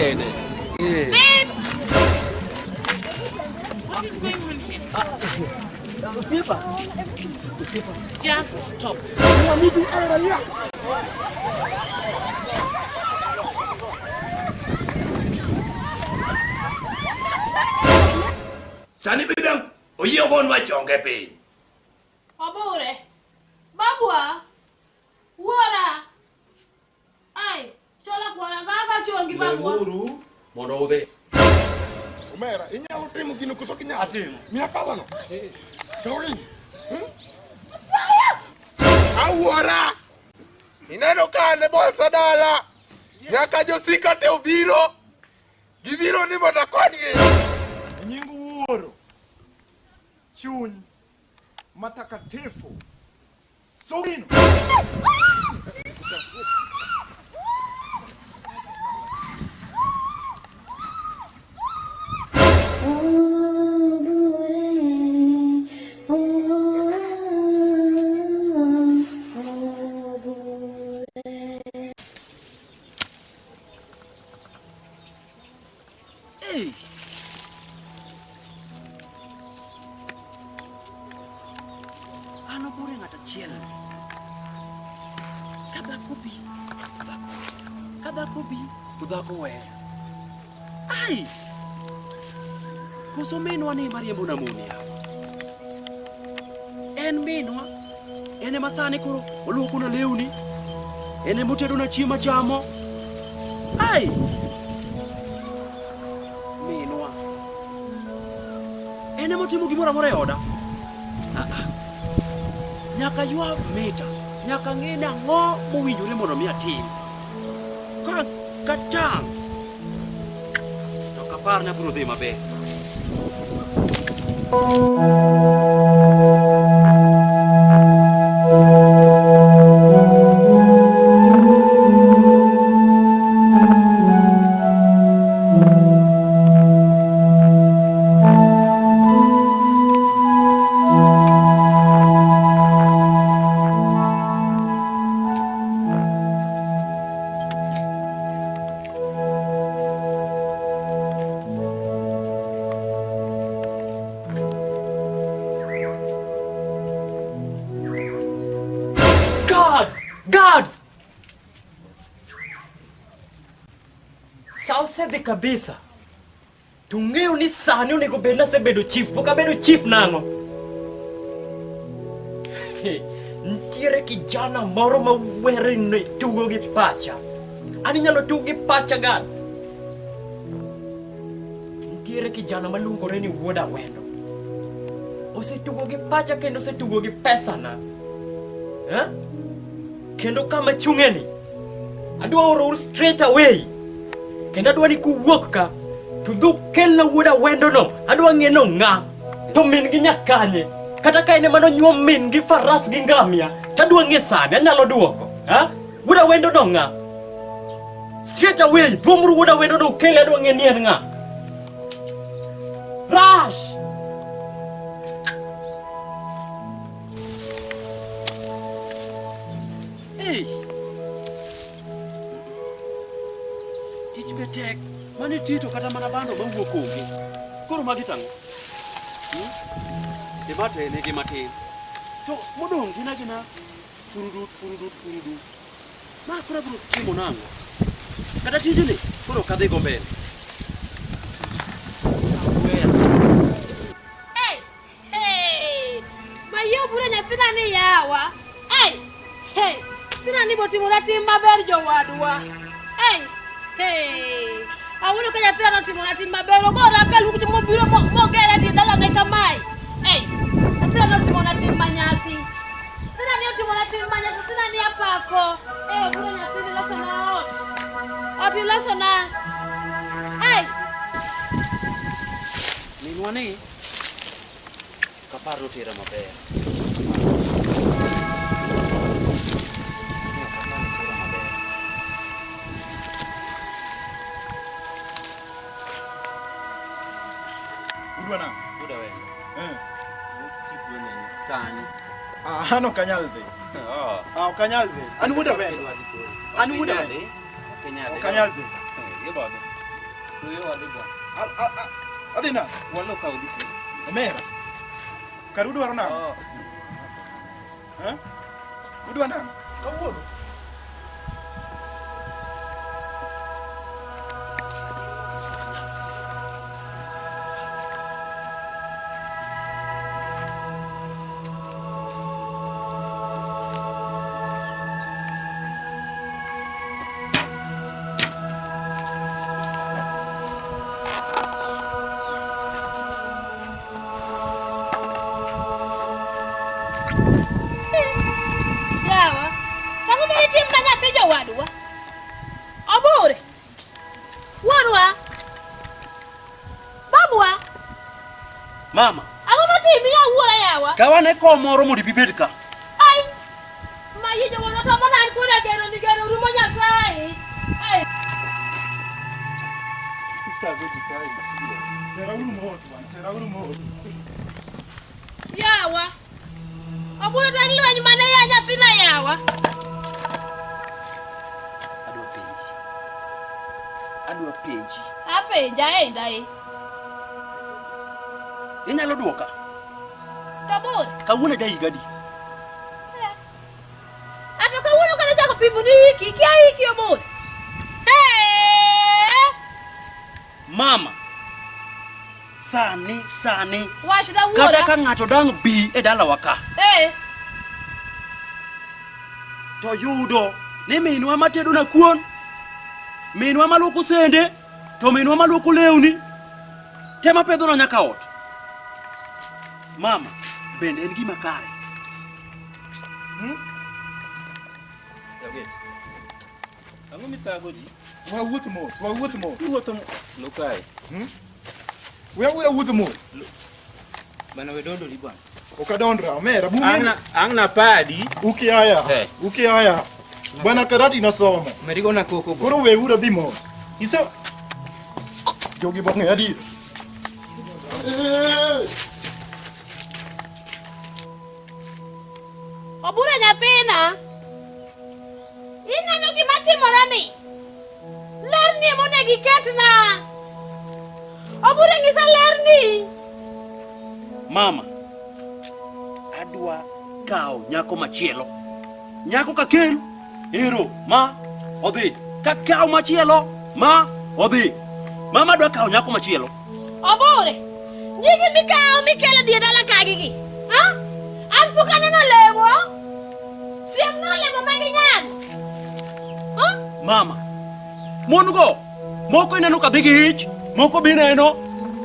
kende. Eh. Babe! What is going on here? Osiepa. Just stop. Sani bidang oyie ogonwa chonge piny. Obure. Babwa. Wuora. Ai, chola kuora gaga chongi babwa. Lemuru mondo udhi. Omera, inyalo timo gino koso ok inyal? Atimo. Miya palano. Kaw gini. Awuora! Ineno ka an e bolsa dala. Nyaka josika te obiro. Gibiro ni mondo akonygi. E nying Wuoro, chuny matakatifu. Sugino. Hey! An obure ng'at achiel. Ka dhako bi, to dhako weya. Ka dhako bi, to dhako weya. Ai! Koso minwa ni mariembo na mon yawa. En minwa. En ema sani koro oluokona lewni. En ema otedona chiemo achamo. Ai! Minwa. En ema otimo gimoro amora e oda. Ah, ah. Nyaka ywa mita. Nyaka ng'e ni ang'o mowinjore mondo mi atim. Ka katang' to ok apar ni abiro dhi maber. Guards! Guards! Sa osedhi kabisa. To ung'eyo ni sani onego bed ni asebedo chief, pok abedo chief nang'o? He, Nitiere kijana moro ma were ni tugo gi pacha. An inyalo tug gi pacha gani? Nitiere kijana maluongore ni wuod Awendo. Osetugo gi pacha kendo osetugo gi pesana. Eh? Kendo kama chung'eni, adwa orou straight away. Kendo adwa ni kuwuok ka, to dhu kelna wuod Awendo no. Adwa ng'e no ng'a, to min gi nyakanye. Kata ka en ema nonyuom min gi faras gi ngamia, to adwa ng'e sani, anyalo duoko. Ha? Wuod Awendo no ng'a? Straight away, thuomuru wuod Awendo no ukele adwa ng'e ni en ng'a. Rush! Hey! Tich be tek. Mane tito kata mana bando mawuok onge. Koro magi tang'o? Hmm? Ema to en e gima tin. To modong' gin agina furudut furudut furudut. Ma koro abiro timo nang'o? Kata tijni koro ok adhigo mbele. Hey! Hey! Mayo bura nyathina ni yawa. Hey! Hey! Nyathina ni botimona tim maber jowadwa. Hey! Hey! Awuono ka nyathina notimona tim maber. Ogora ka luku mobiro mogera tie dalane kamae. Hey! Nyathina notimona tim manyasi. Nyathina ni otimona tim manyasi. Nyathina ni apako. Hey, bura nyathini losona ot. Ot ilosona. Hey! Minwa ni kapar notera maber. Ni ok apar notera maber. Udwa nang'o? Wuod Awendo. Eh. Chief wenye sani. Ah, an ok anyal dhi. Ah, ok anyal dhi. An wuod Awendo. An wuod Awendo. Ok anyal dhi. Ibodhi. Adhi na. Omera. Kar udwaro nang'o? Eh? Udwa nang'o? Kawuono. Yawa. Ang'o ma itim na nyathi jowadwa? Obure. Wuonwa. Babwa. Mama, Ang'o motimi ya wuora yawa? kaw ane kom moro mondo ibi ibed ka. Ai. Ma yi jowadwa to mana an koda geno ni geno rumo Nyasaye. Ai. Terauru mos bwana, terauru mos. Yawa. Obure to en lweny mane ya nyathina yawa. Adwa penji. Adwa penji. Apenja enda e. Inyalo duoka? To bure. Kawuono ja higa adi? Ato kawuono kane chako pimo ni hiki, ikia hiki obure. Hey! Mama, sani sani Wachna wuora. kata ka ng'ato dang' bi e dalawa ka Eh. to yudo ni minwa matedo na kuon, minwa maluoko sende, to minwa maluoko lewni, tema pedhona nyaka ot. Mama, bende en gima kare? Ang'o mithago ji? Wawuoth mos, wawuoth mos. Iwuotho Lukae. We awuoth awuoth mos. Bana we dondori bwana. Ok adondra, omera, bunge. Ang' ang' napadi. Ukiaya, Eh. ukiaya. Bwana karati nasomo. Merigo na koko bo. Koro weuru adhi mos. Iso Jogi bong'e adier. Eh! Obure nyathina. Ineno gima timore ni? Lerni ema onego iketna. Obure nyisa lerni. Mama, adwa kawo nyako machielo. Nyako kakel, ero, ma, odhi. Kakawo machielo, ma, odhi. Mama adwa kawo nyako machielo. Obure. Nyigi mikawo mikelo dier dala kagi gi. Ha? An pok aneno olemo. Siemna olemo ma ginyago. Ha? Mama, mon go, moko ineno ka dhi gi ich, moko be ineno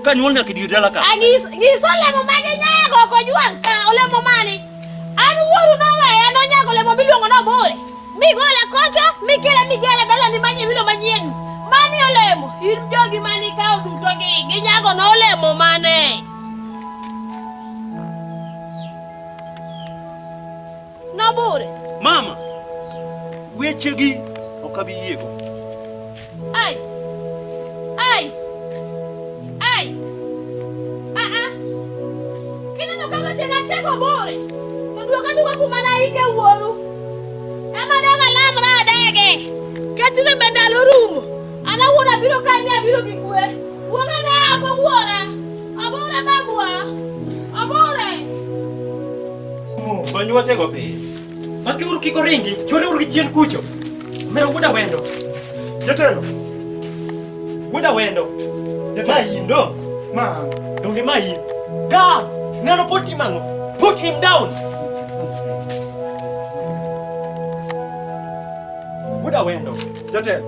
ka nyuol nyaka e dier dala ka. Anyis, nyis olemo ma ginyago ok ojwang' ka olemo mane. An wuoru noweya nonyago olemo miluongo ni obure. Migola kocha, mikela migera dalani manye wilo manyien. Mani olemo, in jogi mane ikawo duto gi, ginyago na olemo mane. Nobure. Mama, wechegi ok abi yiego. Ai. Ai. Ai. Ah ah. Kineno ka weche na tego bure. To duoka duoka kuma naike wuoru. Ema dong alamra adege. Ketne be ndalo rumo. An awuon abiro ka ni abiro gi kwe. Wuoga ne oko wuora. Abure babwa. Abure. Gonyuochego piny. Makiuru kik oringi, chworeuru gi chien kucho. Omera wuod Awendo. Jatelo. Wuod Awendo. Ma in no. Ma. Donge ma in. Guards! Ng'ano pod timo ang'o? Put him down! Wuod Awendo. Jatelo.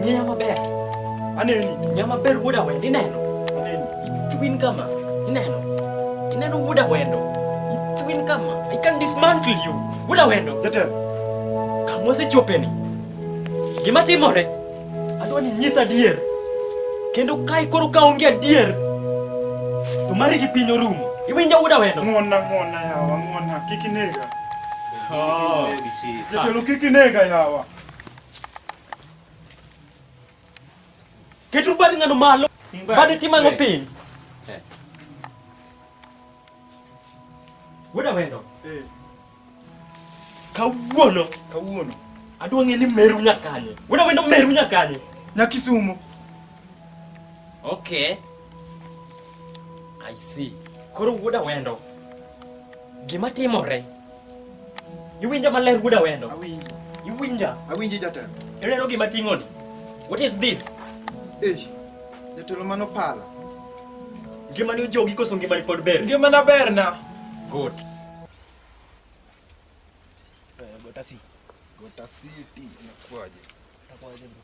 Ng'iya maber. Aneni. Ng'iya maber wuod Awendo, ineno? Aneni. Ithwin kama, ineno? Ineno wuod Awendo? Ithwin kama. I can dismantle you. Wuod Awendo. Jatelo. Kama osechopeni. Gima timore, adwa ni nyisa adier. Kendo kae koro ka onge adier, to mari gi piny orumo. Iwinjo wuod Awendo? Ng'wonna, ng'wonna yawa, ng'wonna. Kik inega. Oh. Jatelo kik inega yawa. Keturu bad ng'ano malo. Bade timo ang'o piny? Wuod Awendo. Eh. Kawuono. Kawuono. Adwa ng'e ni meru nyakanye. Wuod Awendo meru nyakanye. Nyakisumo. Okay. I see. Koro wuoda wendo. Gima timore. Iwinja maler wuoda wendo. Awinji. Iwinja. Awinji jatelo. Ineno gima ting'oni. What is this? Eh, jatelo mano pala. Ngimani ojogi koso ngimani pod ber? Ngimana berna. Good. Gotasi. Gota City Inakuwaje? Itakuwaje bro?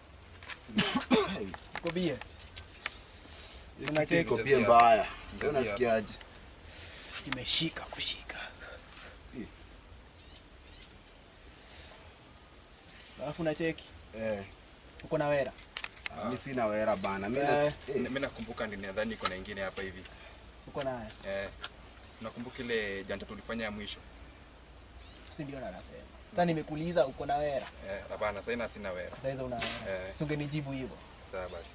Uko bie? Iko bie mbaya. Wewe unasikiaje? Imeshika kushika. Alafu unacheki. Eh. Uko na wera. Mimi sina wera bana. Mimi Eh. Mimi nakumbuka ndi nadhani kuna ingine hapa hivi. Uko nayo. Eh. Nakumbuka ile janta tulifanya ya mwisho. Si ndio na nasema. Sasa nimekuuliza uko na wera. Eh, hapana, sasa sina wera. Sasa hizo una wera. Eh. Si ungenijibu hivyo. Sawa basi.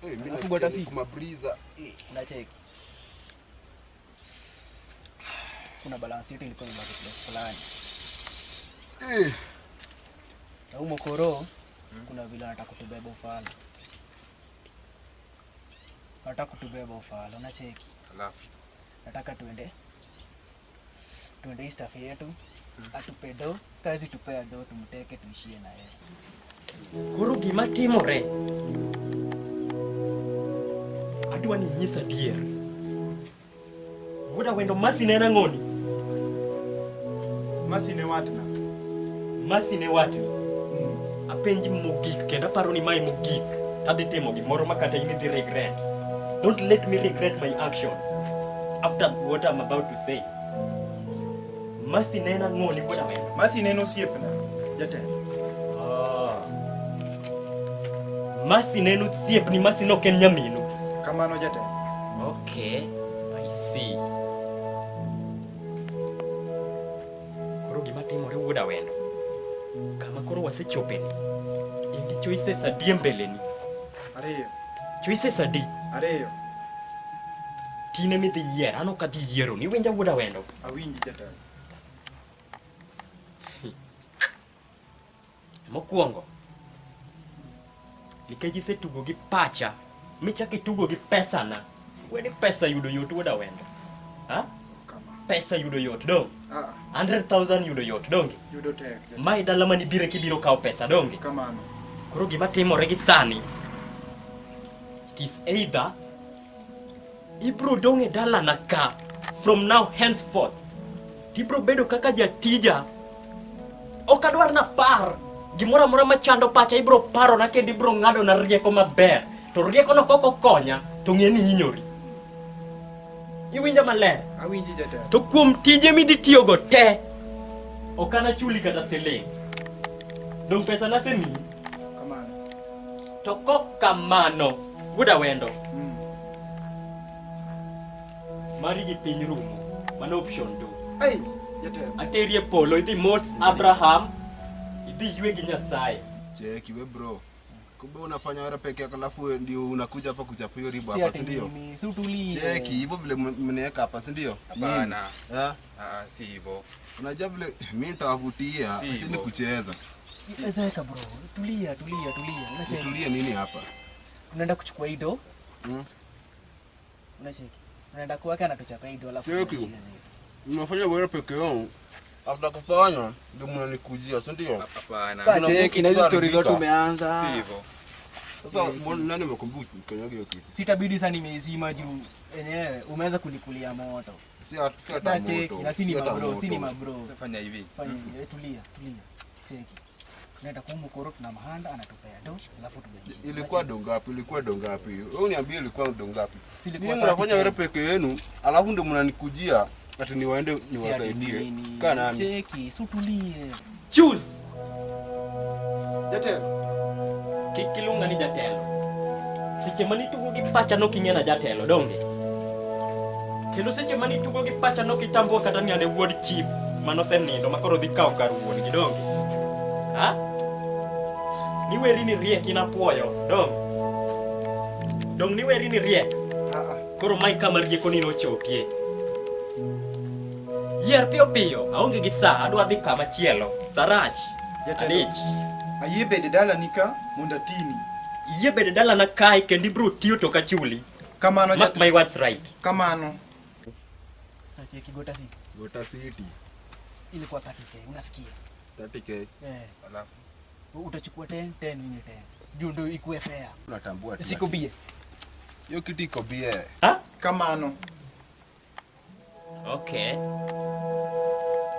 Eh, mimi Alafu nasikia Gotasi. ni kumabriza. Unacheki. Kuna balance yetu ilikuwa imebaki place fulani. Eh. Na humo koro kuna vile anataka kutubeba ufala. Anataka kutubeba ufala, unacheki. Alafu Nataka tuende tuende hii staff yetu atupe do kazi tupea do tumteke tuishie na yeye. Koro gima timore. Adwa ni nyisa adier. Wuoda wendo Masi ne en ang'oni? Masi ne watna. Masi ne watni. Apenji mogik kendo aparo ni mae mogik. Tadhi timo gimoro ma kata in idhi regret. Don't let me regret my actions after what I'm about to say. Masi ne en ang'oni wuoda wendo? Masi ne en osiepna, jatelo. Ah. Masi ne en osiepni, Masi ne ok en nyaminu. Kamano jatelo. Okay, I see. Koro gima timore wuod Awendo. Kama koro wasechopeni. In gi choices adi e mbeleni? Ariyo. Choices adi? Ariyo. Tine midhi yiero, an ok adhi yiero. Ni winja wuod Awendo. Awinji jatelo. Mokwongo, nikech isetugo gi pacha, michako itugo gi pesana. Weni pesa yudo yot wuod Awendo. Ha? Pesa yudo yot dong. Ah, 100,000 yudo yot donge? yudo tek. jatelo. Mae dala manibire kibiro kawo pesa donge? Kamano. Koro gima timore gi sani, it is either ibro dong' e dalana ka from now henceforth, tibro bedo kaka jatija. Ok adwar napar gimoro amora machando pacha ibro parona kendo ibro ng'adona rieko maber. To riekono kok okonya to ng'e ni hinyori. Iwinja maler? Awinji jatelo. To kuom tije midhi tiyogo te, ok anachuli kata siling'. Dong' pesa nasemiyi. Kamano. To kok kamano, wuod Awendo. Mari gi piny rumo. Mano option two. Ai, jatelo. Ateri e polo idhi mos Abraham, idhi ywe gi Nyasaye. Cheki we bro. Kumbe unafanya wewe peke yako alafu wewe ndio unakuja hapa kuchapa hiyo riba Si hapa ati si ndio? mimi, si utulie. Cheki hivyo vile mniweka hapa si ndio? Hapana. Mimi, eh? Ah, si hivyo. Unajua vile mimi nitawavutia, Si si ni hivyo. kucheza. Zeeka bro, tulia tulia tulia. Unacheki. Nitulie nini hapa? Tunaenda kuchukua hii do. Unacheki. Tunaenda kwake anatuchapa hii do alafu Cheki. tunaishia na Mnafanya wewe peke yao. After kufanya ndio mnanikujia, si ndio? Hapana. Sasa cheki na hizo story zote umeanza. Si hivyo. Sasa mbona nani amekwambia ukanyage hiyo kitu? Sitabidi sasa nimeizima juu enyewe umeanza kunikulia moto. Si hata si hata Na cheki, moto. na si ni si hata mabro, si ni moto. mabro. Sasa fanya hivi. Fanya hivi, eh, tulia, tulia. Cheki. Tunaenda kumukoro tunamhanda anatupea do, alafu tunaishia. Ilikuwa dongapi? Ilikuwa dongapi? Wewe uniambie ilikuwa dongapi? Si ilikuwa Nyinyi mnafanya 30K. wewe peke yenu, alafu ndio mnanikujia ati niwaende Si ati niwasaidie. nini. Kaa nami. Cheki, si utulie. Choose. Jatelo. Kik iluonga ni jatelo. Seche manitugo gi pacha nok ing'ena jatelo, donge? Kendo seche manitugo gi pacha nok itambua kata ni an e wuod chief manosenindo ma koro dhi kawo kar wuon gi, donge? Ha? Niweri ni riek in apuoyo, donge? Dong niweri ni riek? Koro mae kama riekoni nochopie. Yier piyo piyo, aonge gi saa, adwa dhi kama chielo. Sarach, Jatelo. adich. Ayie bedo e dalani ka mondo atini. Iyie bedo dalana kae kendo ibiro tiyo to ok achuli. Kamano Mark my words right. Kamano. Sasa cheki Gota City. Gota City. Ilikuwa 30k, unasikia? 30k. Eh. Alafu Utachukua 10, 10 mimi 10. Ndio ndio ikuwe fair. Unatambua tu. Siko bie. Hiyo kitu iko bie. Kamano. Okay.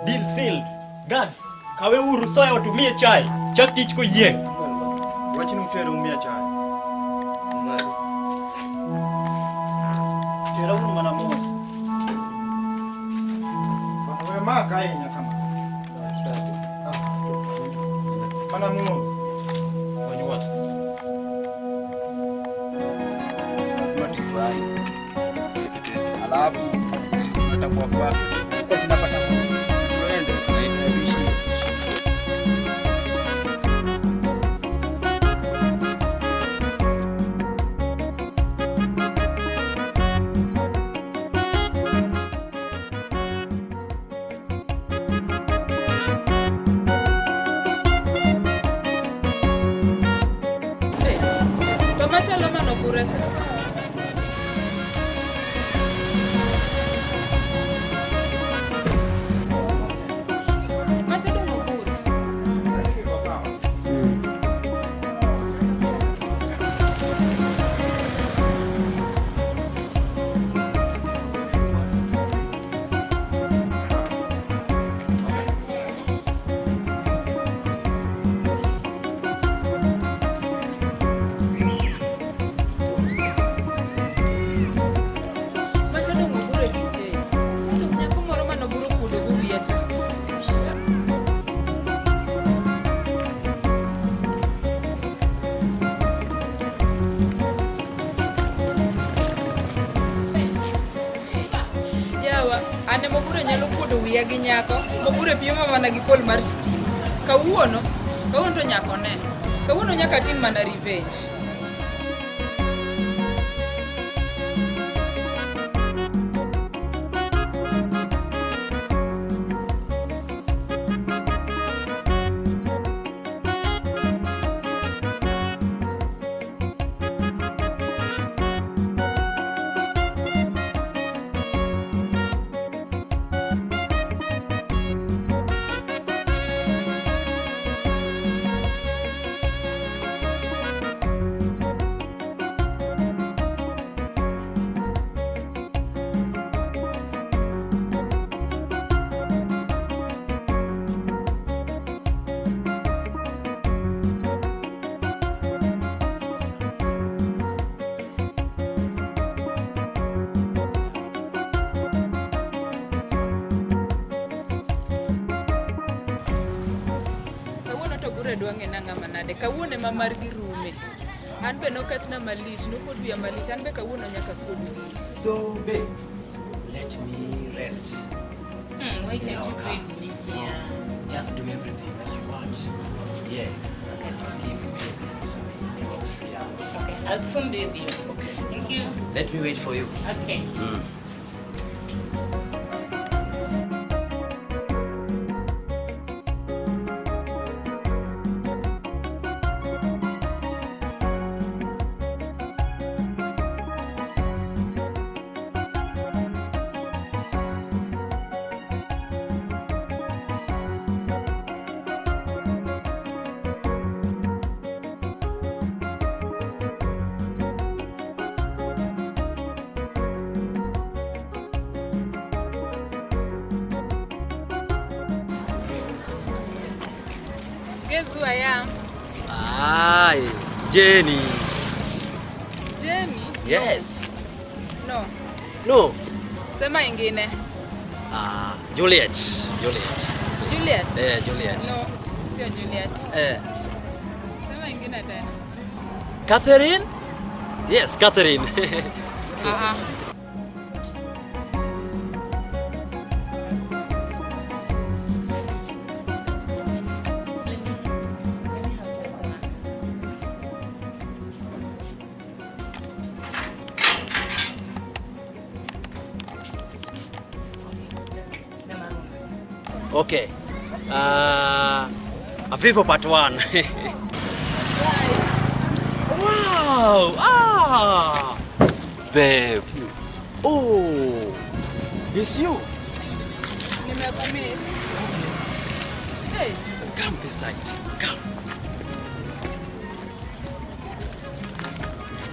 Deal sealed. Guards, kawe uru soya watumie chai. Chak tich koyieng'. Wachni utere umia chai. Tera uru mana mos. Bana we maka ahinya kama. Mana mos. Lazima tuifurahi. Alafu unatambua kwake. Basi napata. Tuende. To machalo mano bura cha. Macha dong' obure. Macha dong' obure gi Jay. To nyako moro manoburo kuodo go wiya cha. Yawa, an ema obure nyalo kuodo wiya gi nyako, mobure piema mana gi pol mar stima. Kawuono, kawuono to nyako ne. Kawuono nyaka atim mana revenge. Kawuono to bure dwa ng'e nang'a manade. Kawuono ema margi rume. An be nokethna malich, nokuod wiya malich. An be kawuono nyaka kuod wiya. So, babe, let me rest. Why can't you bring me here? Just do everything that you want. Yeah. Okay. Give me. Yeah. Okay, I'll soon be with you. Okay. Thank you. Let me wait for you. Okay. Guess who I am? Hi, Jenny. Jenny? Yes. No. No. Sema ingine. Ah, Juliet. Juliet. Juliet? Eh, Juliet. No, sio Juliet. Eh, Sema ingine tena. Catherine? Yes, Catherine. Ah ah. Okay. Avivo part 1. Wow! Ah! Babe. Oh! It's you. Nimekumiss. Hey. Come this side. Come.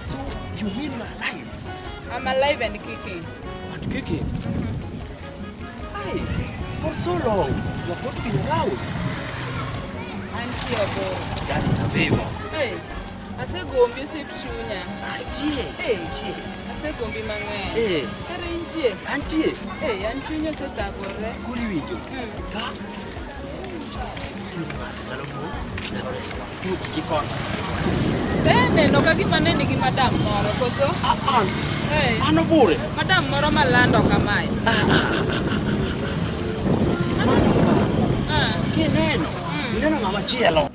So, you mean you're alive? I'm alive and kicking. And kicking? Hi. For so long, you have not been around. Antie Obure. That is a favor. Hey. Asegombi osiep chunya. Antie. Hey. Asegombi mang'eny. Eh. Kare intie. Antie. Hey, an chunya osethagore. Koro iwinjo. Ka nitiere ng'ato nyalo wuok, nyalo resowa. Koro kik ikona. Te neno ka gima ne nigi madam moro koso? An. Hey. An Obure. Madam moro malando kamae. Ah. Kineno. Ineno ng'ama chielo.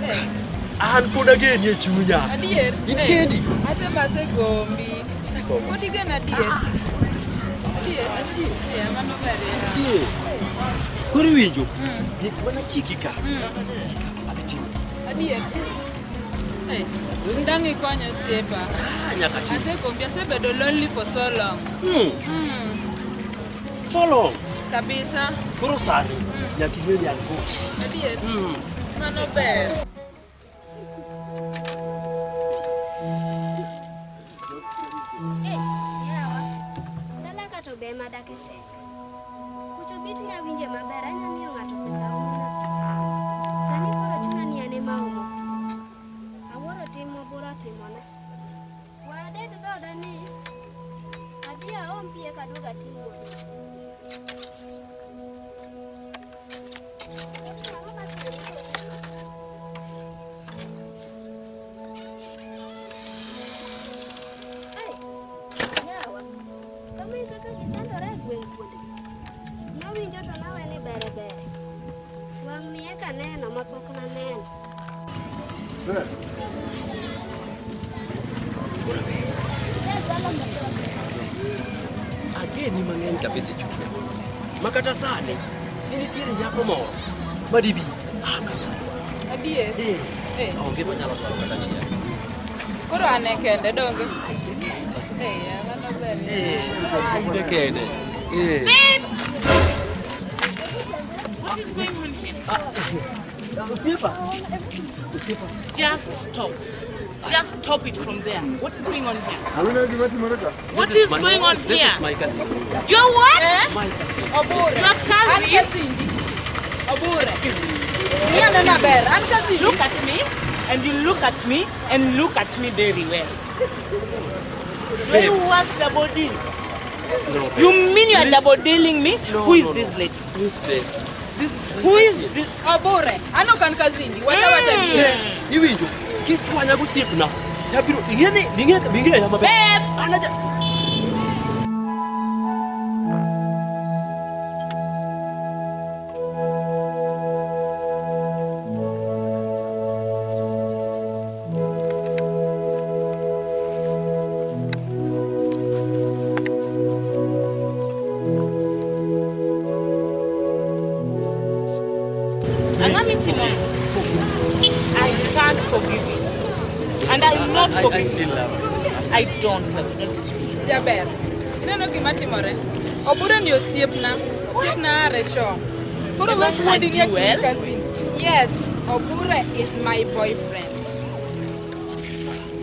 Hey. An pod ageni e chunya. Adier. In Hey. kendi. Ate be asegombi. Isegombo? Pod igeno adier. Adier. Eh, mano ber yawa. Antie. Koro iwinjo. Gik mana chiki ka. Adhi timo. Adier. Hey. Dang' ikonya osiepa. Ah, nyaka tim. Asegombi, asebedo lonely for so long. So long. Kabisa. Koro sani nyaka ing'e ni an kodi. Adier. Mano ber. Eh, yawa. Dala ka to be ema dake tek. Kucho bit nya winje maber, anya miyo ng'ato pesa omona pi. Sani koro chuna ni an ema omo pi. Awuoro tim mobura timona. We aded dhoda ni adhi aom pi eka aduog ating' modho. Ang'o matimore gotieno? Ai, yawa. Kama e kaka gisandore e gweng' kuondgi. Nawinjo to nawe ni bere bere. Wang' ni eka neno ma pok naneno. Ageni mang'eny kabisa e chunya. Ma kata sani, ni nitiere nyako moro madibi. An anyalo dwaro. Adier. Eh, Eh. onge manyalo dwaro kata achiel. Koro an e kende donge? Eh, mano ber. Eh, in e kende. Eh. What is going on here? Osiepa. Osiepa. Just stop. Just stop it from there. What is going on here? Awinjo gima timore ka. What This is my- going on This here? is my cousin. Your what? Eh? My cousin. Obure. Your cousin? An kazindi. Obure. Ng'iyo maber. An kazindi. Look at me, and you look at me, and look at me very well. Do you work double deal? No, babe. You mean you are Please. double dealing me? No, Who is no, no. this lady? Please, babe. This is my Who is cousin. this? Obure. An ok an kazindi. Wacha wacha adier. Iwinjo, kichwanya gosiepna, tabiro ing'e ni bing'e bing'eya maber. Babe! An aja Ang'o mitimo? I can't forgive you. And I will not I forgive still you. love you. I don't love you. Don't touch me. Jaber. Ineno gima timore? Obure ni osiepna. Osiepna are chon. Koro Never we wuondi ni had you aching well? cousin. Yes, Obure is my boyfriend.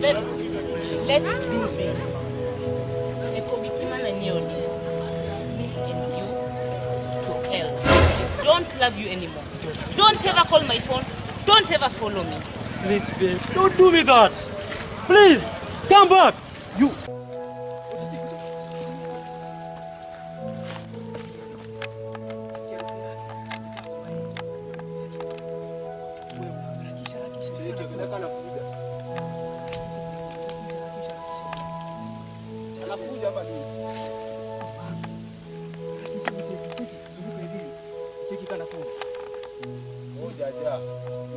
Babe, let's do this. Ekobikima na nyioni. Me and you to hell. Don't love you anymore. Don't ever call my phone. Don't ever follow me. Please, babe, don't do me that. Please, come back. You. Anakuja hapa nini? Cheki kana kuja. Ngoja ja.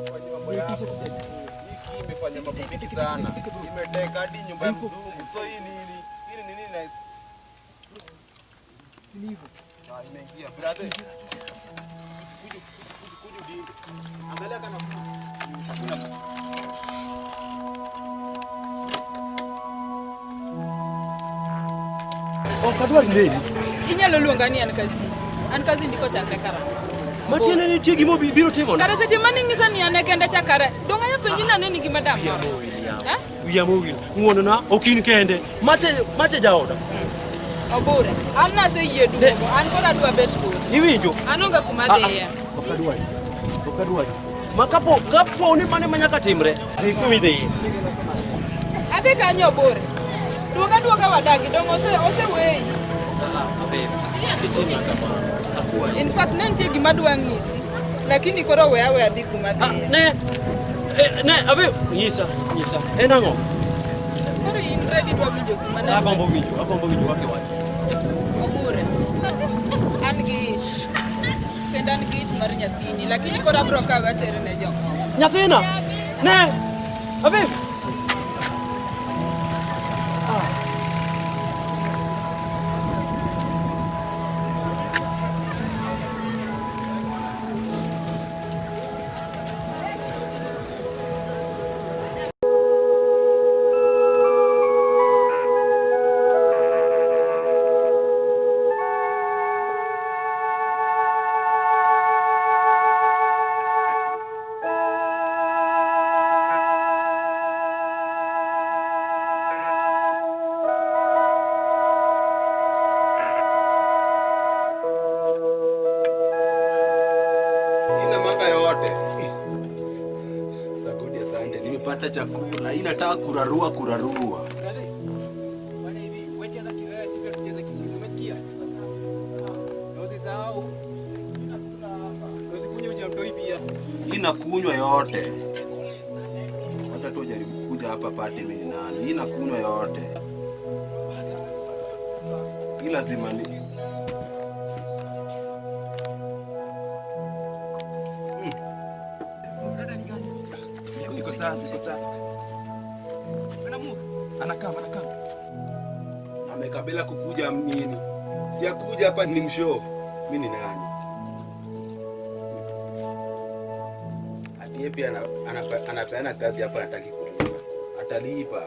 Ufanye mambo yako. Hiki imefanya Imefanya mambo mingi sana. Imeteka hadi nyumba ya mzungu. So hii nini? Hii ni nini na Ah, imeingia brother. Kuju kuju kuju dinde. Angalia kana hakuna. Ok adwar ndeli. Inyalo luonga ni an kazini. An kazini kochakre karang'o? Matiende nitie gima biro timona. Kare seche mane ing'isa ni an e kenda cha kare, dong' anya penji ni aneni gi madam moro. Eh? Wiya mowil. Ng'uonona ok in kende. Mache mache jaoda. Obure. An naseyie duogo, an koro adwa bet kodi. Iwinjo? An onge kuma Ah, ah. adhiye. Ok adwar. Ok adwar. Ma kapo kapo ni mane ma nyaka timre, dhi kuma idhiye. Adhi kanye Obure? Duoga aduoga wadagi, dong' oseweyi. In fact, ne nitie gima adwa ng'isi. Lakini koro we aweya adhi kuma adhiye. Ne, ne, abe, nyisa, nyisa. En ang'o? Koro in ready dwa winjo gima ne Agombo winjo kaka iwacho. Obure. An gi ich. Kendo an gi ich mar nyathini, lakini koro abro kawe atere ne jomoko. Nyathina! Ne! Abe! Ina maka yote. Sagodi, asante. Nimepata chakula. Hii nataka kurarua kurarua. Fanya hivi, wewe cheza kiwewe, sisi pia tucheze kisisi. Umesikia? Na usisahau. Na usikunywe uji ya mtoi pia. Hii nakunywa yote. Wacha tu jaribu kuja hapa pate mimi ni nani. Hii nakunywa yote. Hii lazima ni Iko safi, iko safi. Anakaa, anakaa. Amekabila kukuja nini? Si akuja hapa ni mshow. Mimi ni nani? Ati yeye pia anapeana kazi hapa hataki kulipa. Atalipa.